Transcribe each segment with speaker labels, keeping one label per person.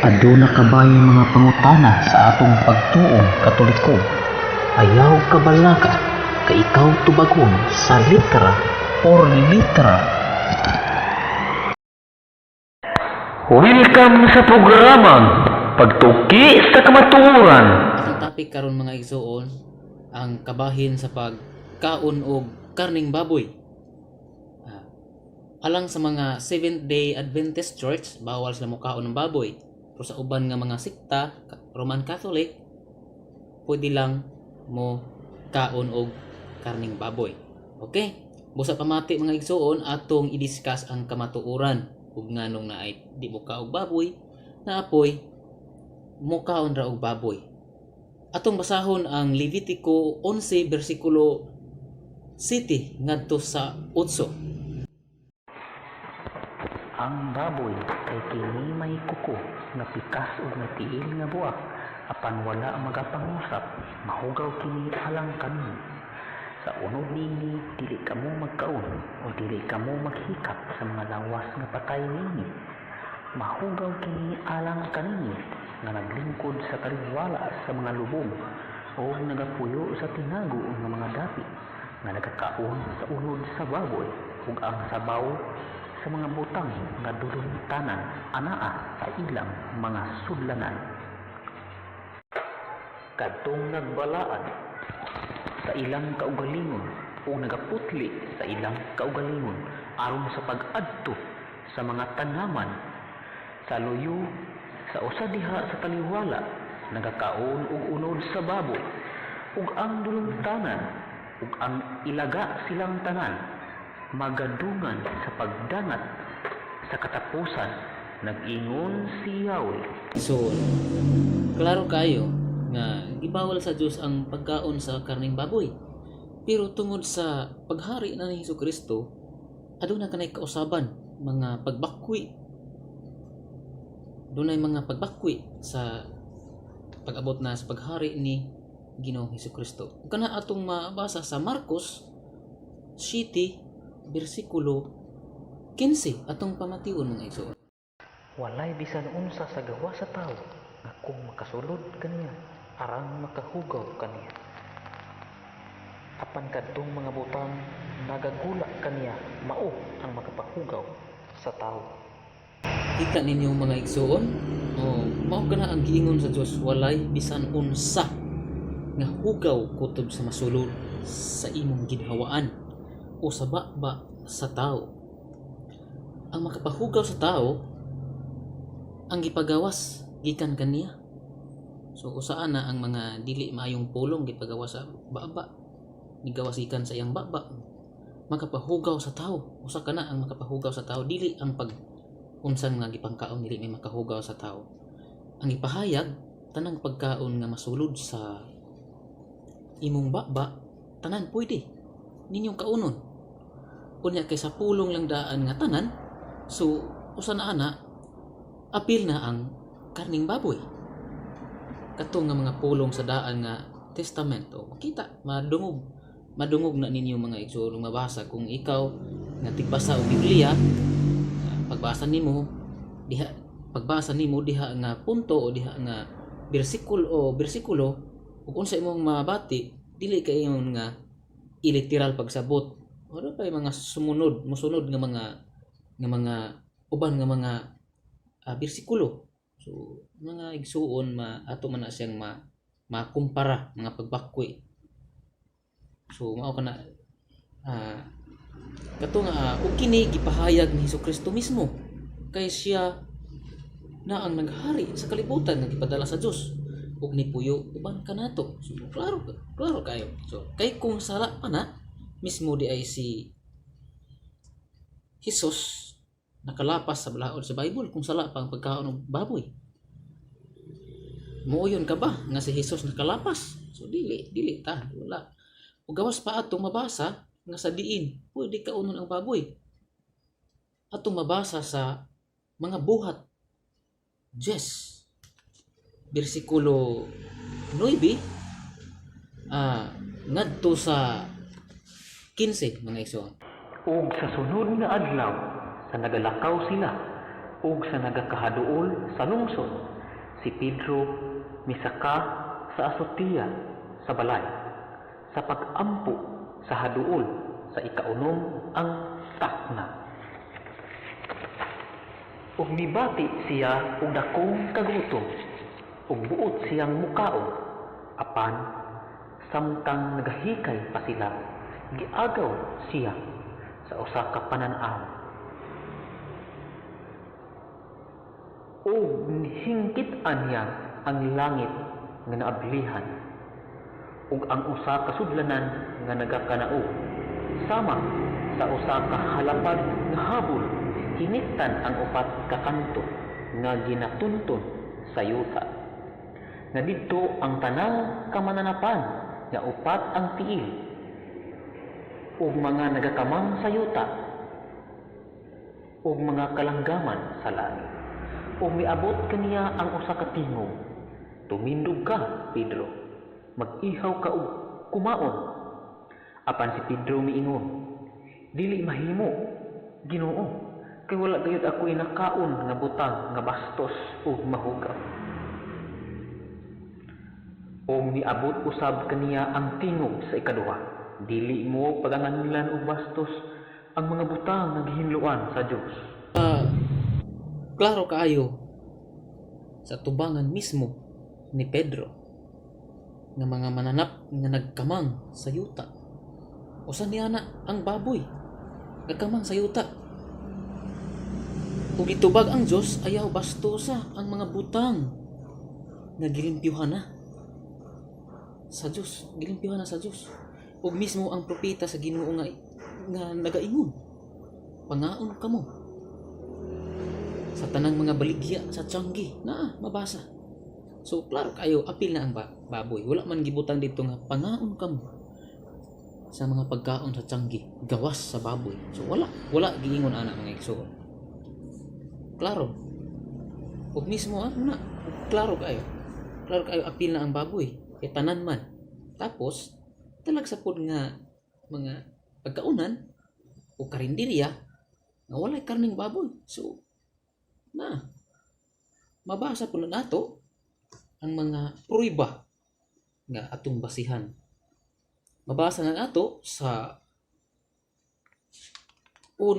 Speaker 1: Aduna ka bay mga pangutana sa atong pagtuong Katoliko? Ayaw kabalaka kay ikaw tubagon sa letra por letra. Welcome sa programang Pagtuki sa Kamatuoran.
Speaker 2: Atong topic karon, mga igsuon, ang kabahin sa pagkaon og karning baboy. Alang sa mga Seventh Day Adventist Church, bawal sila mokaon ng baboy. Pero sa uban nga mga sekta, Roman Catholic, pwede lang mo kaon og karning baboy. Okay? Busa pamati, mga igsuon, atong i-discuss ang kamatuoran ug nganong naay di mo kaog baboy, naapoy mokaon ra og baboy. Atong basahon ang Levitico 11 bersikulo 7 ngadto sa 8.
Speaker 1: Ang baboy kay kini may kuko nga pikas ug may tiil nga buak apan wala magapangusap, mahugaw kini alang kaninyo. Sa unod niini dili kamo magkaon o dili kamo maghikap sa mga lawas nga patay niini. Mahugaw kini alang kaninyo nga naglingkod sa taliwala sa mga lubong o nagapuyo sa tinago nga mga dapi, nga nagakaon sa unod sa baboy ug ang sabaw sa mga butang nga dulumtanan anaa sa ilang mga sudlanan. Kadtong nagbalaad sa ilang kaugalingon o nagaputli sa ilang kaugalingon aron sa pag-adto sa mga tanaman sa luyo sa usa diha sa taliwala, nagakaon og unod sa baboy ug ang dulumtanan ug ang ilaga, silang tanan magadungan sa pagdangat sa katapusan, nag-ingon si Yahweh.
Speaker 2: So, klaro kayo nga gibawal sa Dios ang pagkaon sa karning baboy. Pero tungod sa paghari na ni Hesus Kristo, aduna kanay kausaban mga pagbakwi. Dunay mga pagbakwi sa pag-abot na sa paghari ni Ginoong Hesus Kristo. Kana atong mabasa sa Marcos 7 bersikulo 15, atong pamation, mga igsoon.
Speaker 1: Walay bisan unsa sa gawas sa tawo nga kung makasulod kaniya aron makahugaw kaniya. Apan kadtong mga butang nagagula kaniya mao ang makapahugaw sa tawo.
Speaker 2: Kita ninyo, mga igsoon, oh, mao kana ang giingon sa Dios, walay bisan unsa nga hugaw kutob sa masulod sa imong ginhawaan o sa baba sa tao. Ang makapahugaw sa tao ang gipagawas gikan kaniya. So usaan na ang mga dili maayong pulong gipagawas sa baba, nigawas gikan sa iyang baba, makapahugaw sa tao. Usa kana ang makapahugaw sa tao, dili ang pag unsang nga gipangkaon, dili may makahugaw sa tao. Ang ipahayag, tanang pagkaon nga masulod sa imong baba, tanan pwede ninyong kaunon. Unya kay sa pulong lang daan nga tanan, so usa na ana, apil na ang karning baboy. Kato nga mga pulong sa daan nga testamento, makita, madungog madungog na ninyo, mga igsoon, mabasa kung ikaw nga tigbasa og Biblia, pagbasa nimo diha nga punto o diha nga bersikulo o bersikulo ug unsa imong mabati, dili kay ingon nga iliteral pagsabot. Wala pa mga sumunod mosunod nga mga uban nga mga bersikulo. So mga igsuon, ma ato man na siyang ma makumpara mga pagbakwi. So mao kana kato nga ug kini gipahayag ni Hesus Kristo mismo kay siya na ang naghari sa kalibutan nga gipadala sa Dios ug nipuyo uban kanato. So klaro klaro kayo. So kay kung sala pa na mismo di ay si Jesus nakalapas sa balaod sa Bible kung sala pa ang pagkaon og baboy. Muuyon ka ba nga si Jesus nakalapas? So dili dili ta, wala. Ug gawas pa, atong mabasa nga sa diin pwede kaunon ang baboy. Atong mabasa sa mga Buhat 10 bersikulo 9 ngadto sa 15, mga igsoon.
Speaker 1: Ug sa sunod nga adlaw sa nagalakaw sila, Ug sa nagakahaduol sa lungsod, si Pedro misaka sa asotiya sa balay sa pag-ampo sa haduol sa ikaunom ang takna. Ug mibati siya og dakong kagutom ug buot siyang mukaon, apan samtang nagahikay pa sila, giagaw siya sa usa ka panan-aw. Ug hingkit-an niya ang langit nga naablihan ug ang usa ka sudlanan nga nagakanaog sama sa usa ka halapad nga habol hinigtan ang upat ka kanto nga ginatunton sa yuta, nga didto ang tanang kamananapan nga upat ang tiil ug mga nagakamang sa yuta ug mga kalanggaman sa langit. Ug miabot kaniya ang usa ka tingog, "Tumindog ka, Pedro, mag-ihaw ka ug kumaon." Apan si Pedro miingon, "Dili mahimo, Ginoo, kay wala gayud ako'y nakaon nga butang nga bastos ug mahugaw." Ug miabot usab kaniya ang tingog sa ikaduha, "Dili mo paganganlan og bastos ang mga butang nga gihinloan sa Dios."
Speaker 2: Klaro kaayo sa tubangan mismo ni Pedro nga mga mananap nga nagkamang sa yuta. Usa niya na ang baboy, nagkamang sa yuta. Ug gitubag ang Dios, ayaw bastosa ang mga butang nga gilimpyuhan na sa Dios, gilimpyuhan na sa Dios. Ug mismo ang propeta sa Ginoo nga nagaingon, "Pangaon kamo sa tanang mga baligya sa tiyanggi," naa mabasa. So klaro kayo, apil na ang baboy. Wala man gibutang dito nga pangaon kamo sa mga pagkaon sa tiyanggi gawas sa baboy. So wala giingon ana, mga igsoon. Klaro. Ug mismo na klaro kayo. Klaro kayo, apil na ang baboy kay tanan man. Tapos talag sa pod nga mga pagkaunan o karinderya nga walay karning baboy. So na mabasa po na nato ang mga pruiba nga atong basihan. Mabasa na nato sa 1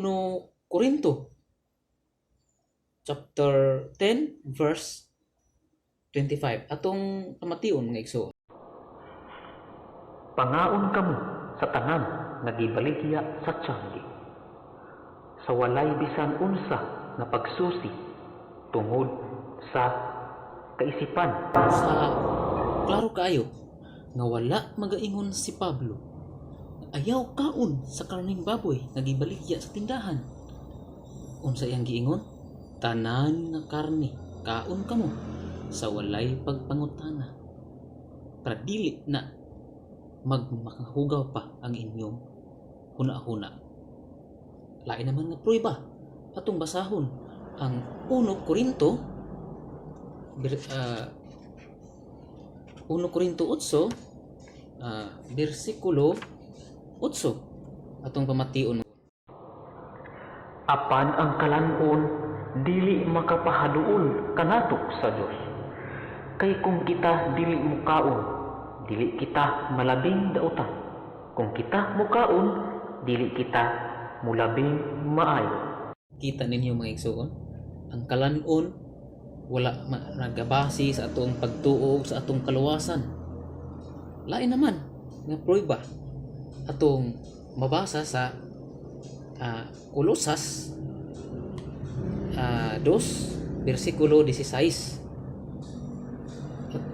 Speaker 2: Korinto chapter 10 verse 25. Atong pamation, mga igsoon.
Speaker 1: Pangaon kamo sa tanan nga gibaligya sa tiyanggi, sa walay bisan unsa nga pagsusi tungod sa kaisipan.
Speaker 2: Sa klaro kaayo nga wala magaingon si Pablo ayaw kaon sa karning baboy nga gibaligya sa tindahan. Unsa iyang giingon? Tanan nga karne kaon kamo sa walay pagpangutana, para dili na magmakahugaw pa ang inyong huna-huna. Lain naman nga prueba, atong basahon ang 1 Korinto 1 Korinto 8 bersikulo 8, atong pamation.
Speaker 1: Apan ang kalan-on dili makapahaduol kanato sa Dios. Kay kung kita dili mukaon, dili kita malabing dautan. Kung kita mukaon, dili kita mulabing maayo.
Speaker 2: Kita ninyo, mga igsoon, ang kalan-on wala nagabase sa atong pagtuo, sa atong kaluwasan. Lain naman nga prueba, atong mabasa sa Kolosas 2 bersikulo 16.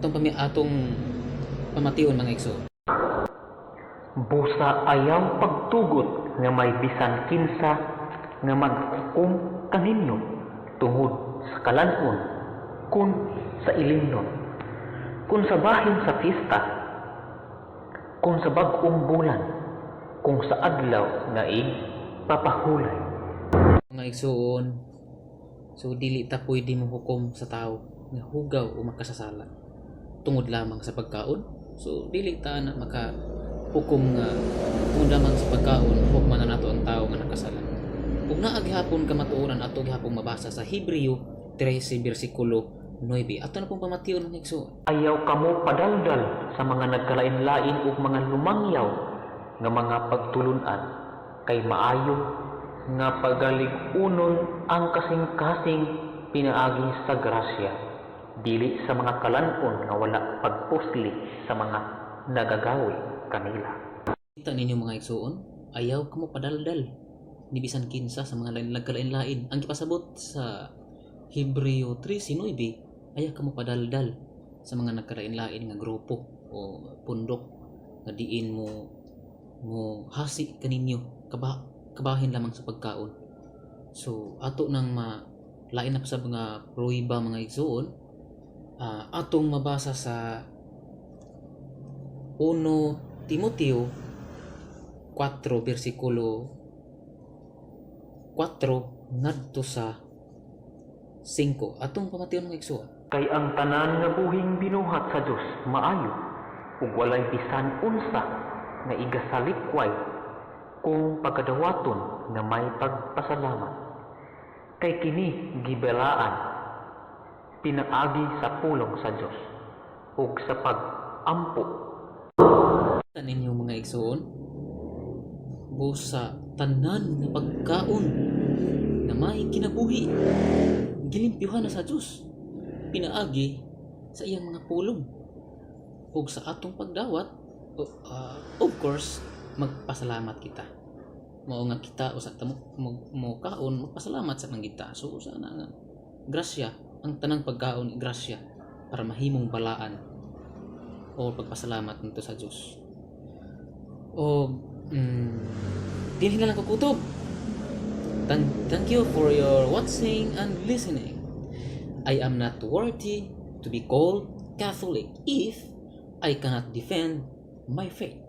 Speaker 2: Atong pamation, mga igsoon.
Speaker 1: Busa ayaw pagtugot nga may bisan kinsa nga maghukom kaninyo tungod sa kalan-on, kun sa ilimnon, kun sa bahin sa fiesta, kun sa bag-ong bulan, kung sa adlaw nga igpapahulay.
Speaker 2: Mga igsoon, so dili ta pwede mo hukom sa tao nga hugaw o makasasala tungod lamang sa pagkaon. So dili ta na maka hukom nga tungod lamang sa pagkaon hukman na nato ang tao nga nakasala. Ug naa gihapon kamatuoran, ato gihapon mabasa sa Hebreo 13 bersikulo 9. Ato na pong pamation, mga igsoon.
Speaker 1: Ayaw kamo padaldal sa mga nagkalain-lain ug mga lumangyaw nga mga pagtulun-an, kay maayo nga pagalig-unon ang kasing-kasing pinaagi sa grasya, dili sa mga kalan-on nga wala pagpusli sa mga nagagawi kanila.
Speaker 2: Kita ninyo, mga igsoon, ayaw kamo padaldal ni bisan kinsa sa mga nagkalain-lain. Ang gipasabot sa Hebreo 13:9, ayaw kamo padaldal sa mga nagkalain-lain nga grupo o pundok nga diin mo mo hasi kaninyo kabahin lamang sa pagkaon. So ato nang ma lain na pa sa mga pruiba, mga igsoon, atong mabasa sa 1 Timoteo 4 bersikulo 4 ngadto sa 5. Atong pamation, mga igsoon.
Speaker 1: Kay ang tanan nga buhing binuhat sa Dios maayo ug walay bisan unsa nga igasalikway kung pagadawaton nga may pagpasalamat. Kay kini gibalaan pinaagi sa pulong sa Dios ug sa pag-ampo.
Speaker 2: Kita ninyo, mga igsoon, busa tanan nga pagkaon na may kinabuhi, gilimpyuhan na sa Dios pinaagi sa iyang mga pulong ug sa atong pagdawat, of course magpasalamat kita. Mao nga kita usa ta mo kaon, magpasalamat sa man kita. So usa na nga grasya ang tanang pagkaon, grasya para mahimong balaan o pagpasalamat nito sa Dios. O dinhi na lang ko kutob. Thank you for your watching and listening. I am not worthy to be called Catholic if I cannot defend my faith.